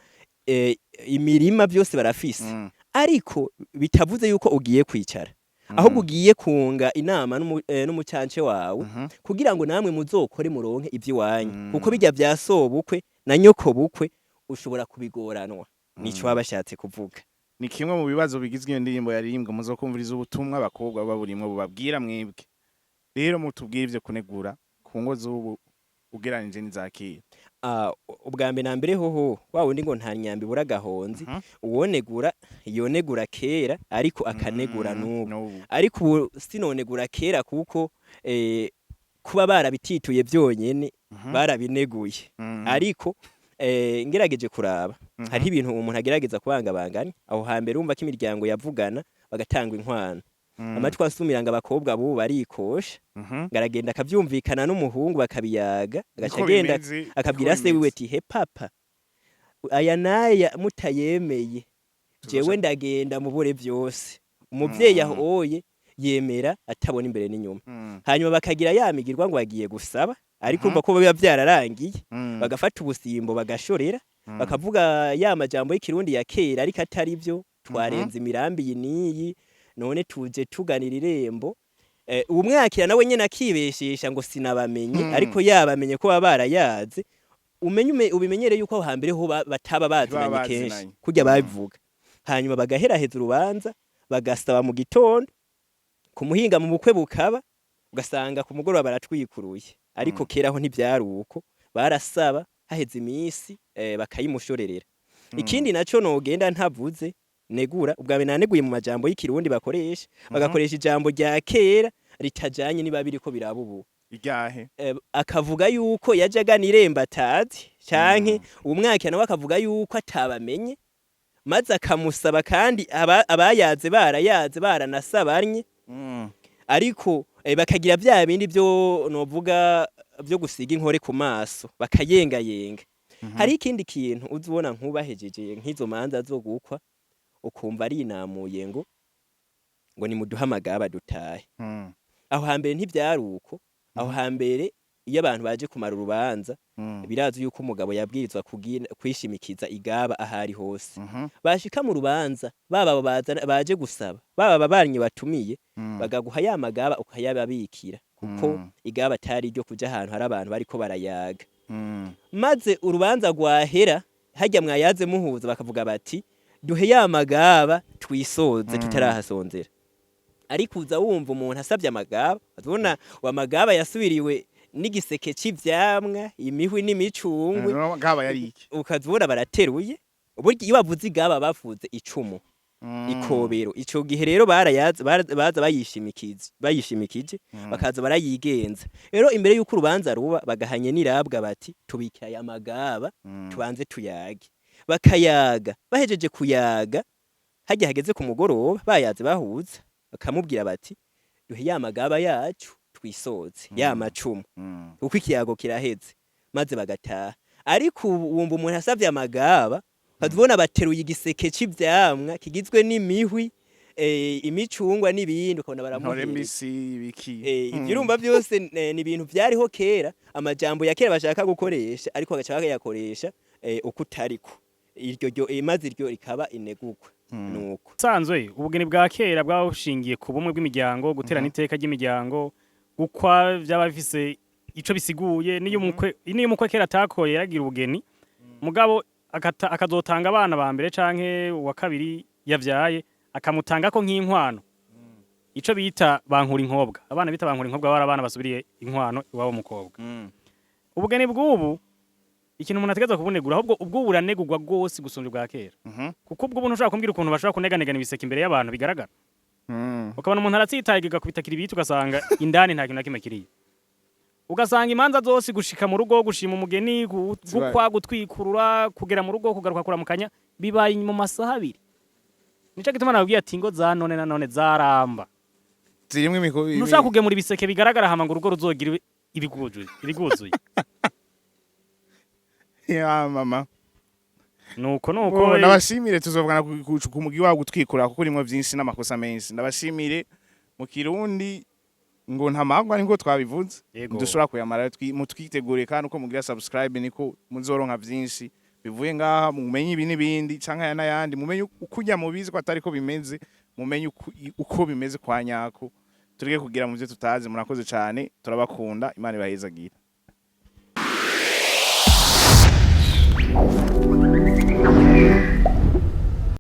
imirima, byose barafise, ariko bitavuze yuko ugiye kwicara, ahubwo ugiye kunga inama n'umucance wawe kugira ngo namwe muzokore muronke ivy'iwanyu, kuko bijya vya sobukwe na nyoko bukwe ushobora kubigoranwa. Nico baba bashatse kuvuga. Ni kimwe mu bibazo bigizwe iyo ndirimbo yaririmbwe. Muzokumviriza ubutumwa abakobwa baba burimwo bubabwira. Mwebwe rero mutubwire ivyo kunegura ku ngo z'ubu ugeranije n'iza kera. Ubwa mbere na mbere hoho wa wundi ngo nta nyambi ibura agahonzi. Uwonegura yonegura kera, ariko akanegura n'ubu. N'ubu. Ariko ubu sinonegura kera kuko Kuba barabitituye byonyene, barabineguye. Ariko ngerageje kuraba, hariho ibintu umuntu agerageza kubangabanganya. Aho hambere urumva ko imiryango yavugana, bagatanga inkwano. Amatwi asumira ngo abakobwa bubu barikosha, ngo aragenda akavyumvikana n'umuhungu, bakabiyaga, agaca Niko agenda bimeze, akabwira niko se wiwe bimeze. ati: "He papa, aya n'aya mutayemeye, jewe ndagenda mubure vyose." Umuvyeyi aho oye yemera atabona imbere n'inyuma. Hanyuma bakagira ya migirwa ngo bagiye gusaba, ariko urumva ko biba vyararangiye. Bagafata ubusimbo bagashorera, bakavuga ya majambo y'ikirundi ya kera, ariko atari byo: "Twarenze imirambi iyi n'iyi, none tuje tuganira irembo." Uwumwakira nawe nyene akibeshesha ngo sinabamenye, ariko yabamenye ko baba barayaze. Umenye ubimenyere yuko aho hambere ho bataba bazinanye Ntibaba kenshi bazinanye. kurya babivuga. Hanyuma bagaheraheza urubanza, bagasaba mu gitondo, ku muhinga mu bukwe bukaba, ugasanga ku mugoroba baratwikuruye. Ariko kera ho ntivyari uko, barasaba haheze iminsi, bakayimushorerera. Ikindi naco nogenda ntavuze negura, ubwa mbere naneguye mu majambo y'ikirundi bakoresha, bagakoresha ijambo rya kera ritajanye niba biriko biraba ubu. Iryahe? Akavuga yuko yaje agana irembo atazi, canke umwakira nawe akavuga yuko atabamenye, maze akamusaba, kandi abayaze barayaze, baranasabanye. Ariko bakagira vya bindi byo novuga byo gusiga inkore ku maso, bakayengayenga. Hari ikindi kintu uzubona nkubahejeje nk'izo manza zo gukwa, ukumva arinamuye ngo nimuduhe amagaba dutahe. Aho hambere ntivyari uko. Aho hambere iyo abantu baje kumara urubanza, birazi yuko umugabo yabwirizwa kwishimikiza igaba ahari hose. Bashika mu rubanza, baba abo baje gusaba, baba ababanyi batumiye, bagaguha ya magaba ukayababikira, kuko igaba atari iryo kuja ahantu hari abantu bariko barayaga. Maze urubanza rwahera, harya mwayaze muhuza, bakavuga bati: "Duhe ya magaba twisoze tutarahasonzera." Ariko uza wumva umuntu asabye amagaba, azobona wa magaba yasubiriwe n'igiseke c'ivyamwa, imihwi n'imicungwe. Gaba yari iki? Ukazibona barateruye. Burya iyo bavuze igaba bavuze icumu, ikobero. Ico gihe rero barayaza, baza bayishimikije, bakaza barayigenza. Rero imbere y'uko urubanza ruba, bagahanye n'irabwa bati: "Tubike aya magaba, tubanze tuyage." Bakayaga, bahejeje kuyaga, harya hageze ku mugoroba, bayaze bahuza, bakamubwira bati: "Duhe ya magaba yacu twisoze, ya macumu, kuko ikiyago kiraheze." Maze bagataha. Ariko ubu wumva umuntu asavye amagaba, ukazibona bateruye igiseke c'ivyamwa kigizwe n'imihwi, imicungwa n'ibindi, ukabona Ntore baramuhereza. mbisi ibiki. Ivyo urumva byose ni ibintu vyariho kera, amajambo ya kera bashaka gukoresha, ariko bagaca bakayakoresha uko utariko. Iryo ryo maze iryo rikaba inegurwa nuko. Sanzwe ubugeni bwa kera bwaba bushingiye ku bumwe bw'imiryango, guterana iteka ry'imiryango, gukwa byaba bifise ico bisiguye. Niyo umukwe kera atakoye, yaragira ubugeni, mugabo akazotanga abana ba mbere canke uwa kabiri yavyaye, akamutangako nk'inkwano, ico bita bankura inkobwa. Abana bita bankura inkobwa bari abana basubiriye inkwano iwabo mukobwa. Ubugeni bw'ubu, ikintu umuntu ategerezwa kubunegura, ahubwo ubw'ubu buranegurwa rwose gusumba ubwa kera, kuko ubwo umuntu ushobora kumbwira ukuntu bashobora kuneganegana ibiseke imbere y'abantu bigaragara, ukabona umuntu aratsitaye agakubita kiribiti, ugasanga indani nta kintu na kimwe kiriyo, ugasanga imanza zose gushika mu rugo, gushima umugeni, gukwa, gutwikurura, kugera mu rugo, kugaruka kuramukanya, bibaye mu masaha 2. Nico gituma nababwiye ati ingo za none na none zaramba. Zirimwo imikobi. Ntushaka kugemura ibiseke bigaragara hama ngo urugo ruzogira ibiguzuye ibiguzuye. Ya mama. Nuko nuko nuko. Ndabashimire, tuzovugana ku mugi wawo gutwikura, kuko urimo vyinshi n'amakosa menshi. Ndabashimire. Mu kirundi ngo ntamagwa, niko twabivuze. Yego. Dushobora kuyamara mutwitegure, kandi uko mugira subscribe niko muzoronka vyinshi bivuye ngaha, mumenye ibi n'ibindi canke aya n'ayandi, mumenye uko ujya mubizi ko atari ko bimeze, mumenye uko bimeze kwa nyako, tureke kugira mu byo tutazi. Murakoze cane, turabakunda, Imana ibahezagire.